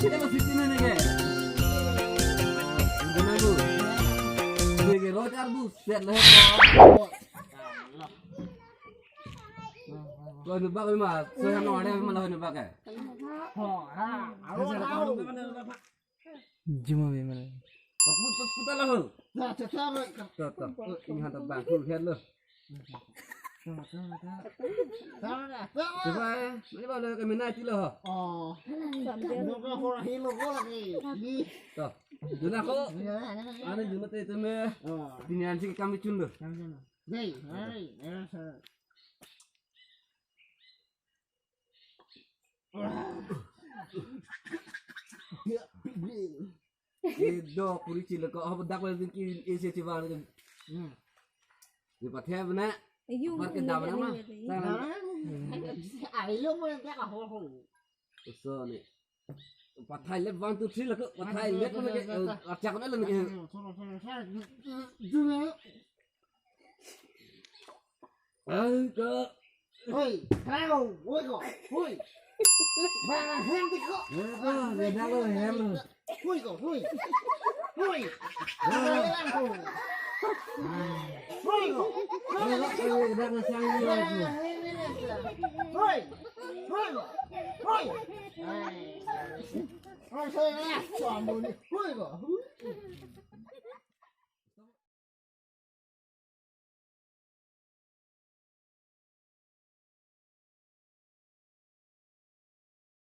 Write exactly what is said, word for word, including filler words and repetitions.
Kita masih sini nih, guys. Gimana, Bu? Ini, guys, rojar, buset, lah. Lo ini bak, Mas. Saya mau ada, mana ini bak, ya? Juma bimana. Put, put, put, lah. Tuh, tuh. Oh, ini hantar bang, tuh, lihat lo. Coba, ini baru kami naik lo. Oh. Nunggu orang hilo ko lagi. Tuh. Dona ko. Ane juma te teme. Oh. Ini ansi kami cun lo. Hei, hei, hei. Edo kuri chile ko, oh, dak le ki isi chiba le. Hmm. Di pathe bana. Ayo, par ke dam na ma. Ayo mo dia ka ho ho. So ni. Pathai le one, two, three le ko. Pathai le ko le. Achak na le ni. Ang ko. Hoi, kau, hoi ko, hoi. Ba hem di ko. Eh, ko, beda ko hem. Hoi ko, hoi. Hoi. Hoi ko. Hoi ko, beda ko sang ni ko. Hoi. Hoi ko. Hoi. Hoi, hoi, hoi. Hoi ko.